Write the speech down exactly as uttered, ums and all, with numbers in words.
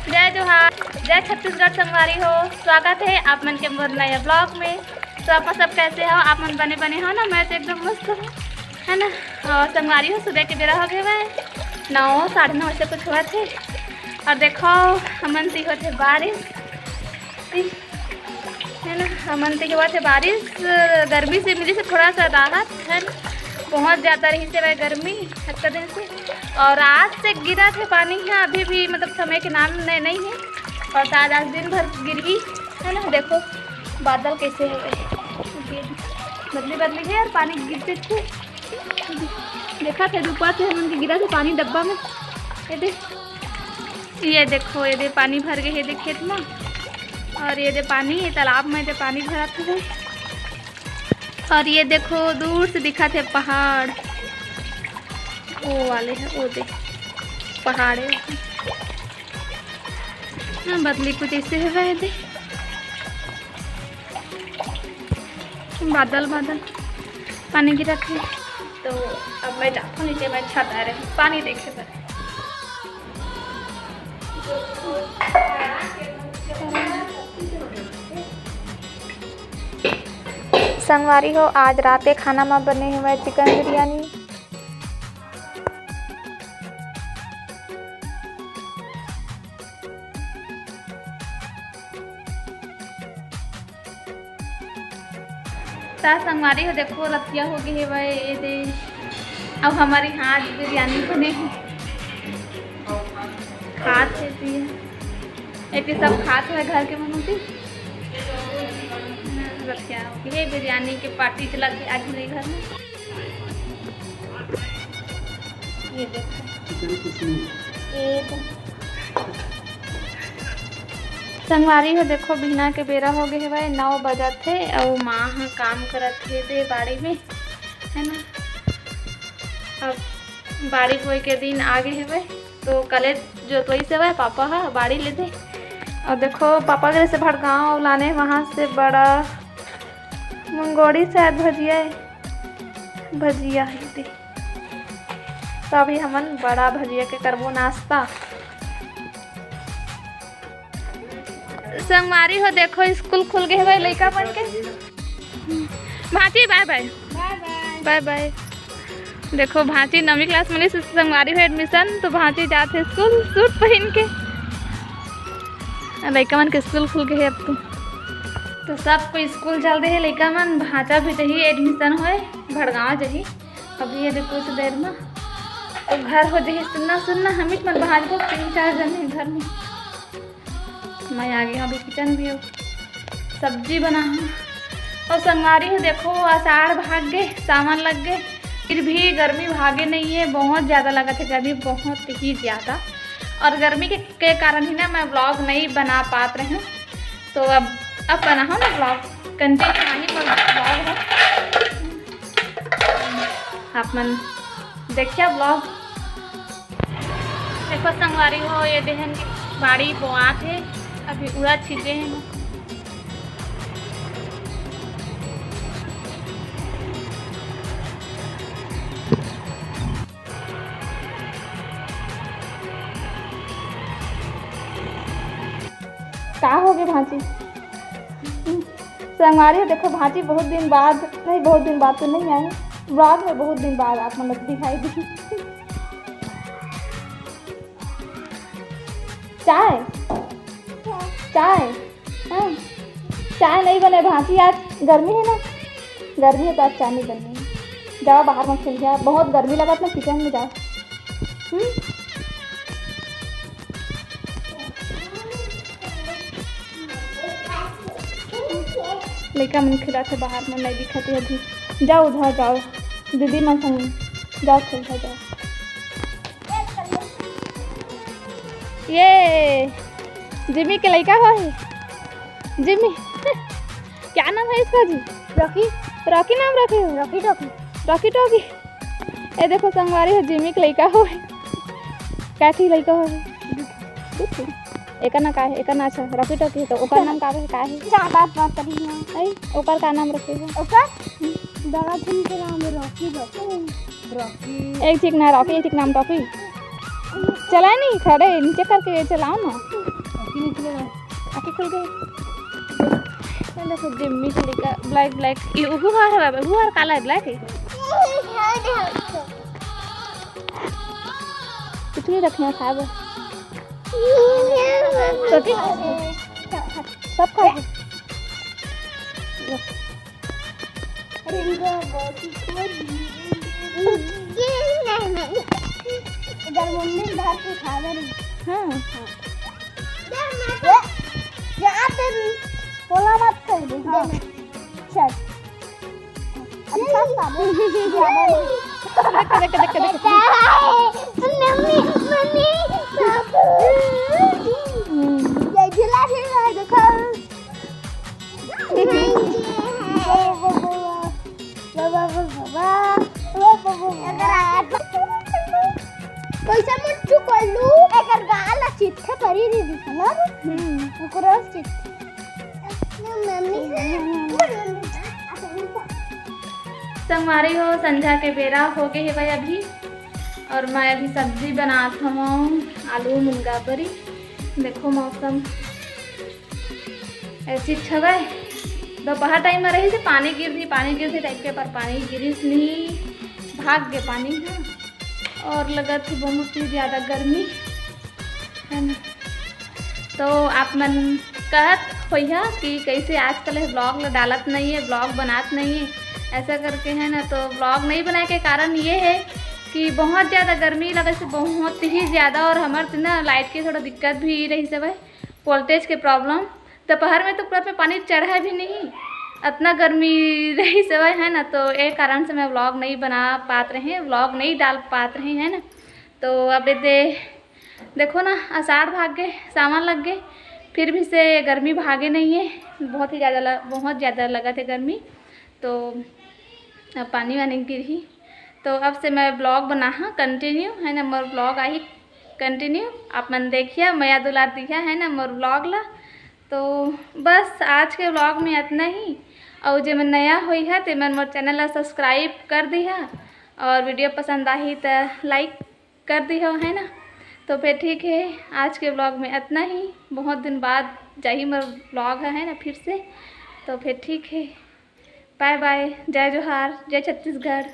जय जोहार, जय छत्तीसगढ़ संगवारी हो, स्वागत है आप मन के मोर नया ब्लॉग में। तो आप सब कैसे हो? आप मन बने बने हो ना? मैं तो एकदम मस्त हूँ, है ना? और संगवारी हो, सुबह के बेरा हो गए है नौ, साढ़े नौ ऐसे कुछ हुआ थे। और देखो, हमन ती होत हे बारिश, है ना? हमन ती होत हे बारिश, गर्मी से मिली से थोड़ा सा राहत है ना? बहुत ज़्यादा रही से भाई गर्मी हफ्ता दिन से। और आज से गिरा थे पानी है, अभी भी मतलब समय के नाम नहीं, नहीं है। और शायद आज दिन भर गिरही, है ना? देखो बादल कैसे है, बदली बदली है और पानी गिरते थे। देखा थे ऊपर से हमन के गिरा थे पानी डब्बा में। ये दे, ये देखो, ये दे पानी भर गए, ये दे खेत में, और ये दे पानी, ये तालाब में, ये दे पानी भरा थे। और ये देखो दूर से दिखा थे पहाड़, वो वाले है, वो दे पहाड़ है। हाँ, बदली कुछ ऐसे है वह दे, बादल बादल पानी गिरा थे। तो अब मैं जाता हूँ नीचे, मैं छत आ रही हूँ पानी देखे बर। संगवारी हो, आज रात के खाना में बने हुए चिकन बिरयानी। ता संगवारी हो, देखो रतिया हो गए हेवय, ये दे अब हमारे यहाँ आज बिरयानी बने है, खात है पिए। एती सब खात हुए घर के मनुती। रतिया हो गए हे, बिरयानी के पार्टी चलत हे आज मेरे घर में। ये देखो। ये तो संगवारी हो, देखो बिहना के बेरा हो गए हवय, नौ बजत हे अउ माँ ह काम करत हे दे बाड़ी में, है ना। अब बाड़ी बोए के दिन आ गए हवय, तो कले जोतवई से हवय पापा ह बाड़ी लेते। और देखो पापा गए से भड़गांव लाने, वहाँ से बड़ा मंगोड़ी शायद भजिया है, भजिया है दे। तो अभी हमन बड़ा भजिया के करबो नाश्ता। संगवारी हो, देखो स्कूल खुल गए हवय लइका मन के। भांची बाय बाय। बाय बाय। बाय बाय। देखो भांची नवीं क्लास में से संगवारी हो एडमिशन, तो भांची जात हे स्कूल सूट पहन के। लइका मन के स्कूल खुल गए हे अब तो। तो सब कोई स्कूल चल दे हे लइका मन, भांचा भी जही एडमिशन होए भड़गांव जही। अभी ये देखो कुछ देर में तो घर हो जही सुन्ना सुन्ना, हम ही मन भांच को तीन चार जन है घर में। मैं आ गई हूँ अभी किचन भी हो, सब्जी बना हूँ। और संगवारी हो देखो, आषाढ़ भाग गए, सावन लग गए, फिर भी गर्मी भागे नहीं है। बहुत ज़्यादा लगा था गर्मी, बहुत ही ज़्यादा। और गर्मी के, के कारण ही ना मैं व्लॉग नहीं बना पात रही हूँ। तो अब अब बनाहूँ ना व्लॉग, कंटिन्यू आही पर व्लॉग है। आप मन देखिया व्लॉग। देखो संगवारी हो, ये देहन बाड़ी बोआत हे, अभी उड़द छिजे हे। का हो गए भांची? संगवारी हो देखो, भांची बहुत दिन बाद, नहीं, बहुत दिन बाद तो नहीं आए, व्लॉग में बहुत दिन बाद आप मतलब दिखाई दी। चाय, चाय, हाँ, चाय नहीं बने भांची, आज गर्मी है ना, गर्मी है तो आज चाय नहीं बननी। जाओ बाहर में खेल गया, बहुत गर्मी लगा ना, किचन में जाओ। हम्म? लइका मन खेलत हे बाहर में, नहीं दिखत हे अभी। जाओ उधर जाओ, दीदी मन संग जाओ, खेलत जाओ। ये जिमी के लइका हो हे, जिमी। क्या नाम है इसका जी? रॉकी। रॉकी नाम रखे हो? Rocky talkie. Rocky talkie. ये देखो संगवारी हो, जिमी के लइका हो। का थी लइका हो? दू थी। एकर ना का है, एकर ना अच्छा, रॉकी टॉकी है, तो ओकर नाम का है, का है? ज्यादा बात करी ना। आई, ओकर का नाम रखे हो? ओकर? हम्म। दादा थी के नाम है रॉकी, रॉकी। रॉकी। एक ठीक ना रॉकी, एक ठीक नाम टॉकी। चला नहीं, खड़े नीचे करके चलाओ ना। आँखें खुल गई। ये देखो, जिम्मी के लइका black, black। ये उहू हर हवे, उहू हर काला है, black है। कुछ नहीं रखना खाबो। तो ठीक। सब खाबो। अरे, इनका बहुत ही ये नहीं, नहीं। इधर मम्मी धर के खा रही। हाँ। इधर मैं तो ए, यहाँ पे भी बोला मत कर दे, हाँ। इधर मैं। चल। अच्छा, साबुन। देख, देख, देख, देख। मम्मी, मम्मी, बाबू। हम्म। ये झूला झूल रहा है, देखो। कैसे मुट्ठू कोलू एकर गाल चिट्ठा परी दी दिखला। हम्म। ओकरा चिट्ठा। मम्मी। संगवारी हो, संझा के बेरा हो गए हे भाई अभी, और मैं अभी सब्जी बनात हूँ, आलू मुनगा बरी। देखो मौसम ऐसी हवय, दोपहर टाइम में रही से पानी गिरही, पानी गिरही टाइप के, पर पानी गिरिस नहीं, भाग गए पानी ह। और लगत हे बहुत ही ज़्यादा गर्मी है ना। तो आप मन कहत होइहा कि कैसे आजकल ये vlog ला डालत नहीं है, vlog बनात नहीं है, ऐसा करके है ना। तो vlog नहीं बनाए के कारण ये है कि बहुत ज़्यादा गर्मी लगे से, बहुत ही ज़्यादा, और हमारे ना लाइट के थोड़ा दिक्कत भी रही से भाई, voltage के problem। दोपहर में तो पूरा पे पानी चढ़ा भी नहीं, इतना गर्मी रही से है ना, तो ये कारण से मैं vlog नहीं बना पात रहे, vlog नहीं डाल पात रहे है ना। तो अब ये दे, देखो ना, आषाढ़ भाग गए, सावन लग गए, फिर भी से गर्मी भागे नहीं है, बहुत ही ज़्यादा ल-, बहुत ज़्यादा लगत हे गर्मी। तो अब पानी वानी गिरही, तो अब से मैं vlog बनाहा continue है ना, मोर vlog आही continue, आप मन देखिया, मया दुलार दिया है ना मोर vlog ला। तो बस आज के vlog में इतना ही, और जे मन नया होई है ते मन मोर channel ला subscribe कर दिहा, और video पसंद आही त like कर दिहा है ना। तो फिर ठीक है, आज के vlog में इतना ही। बहुत दिन बाद जाही मोर vlog है ना फिर से, तो फिर ठीक है, bye bye, जय जोहार, जय छत्तीसगढ़।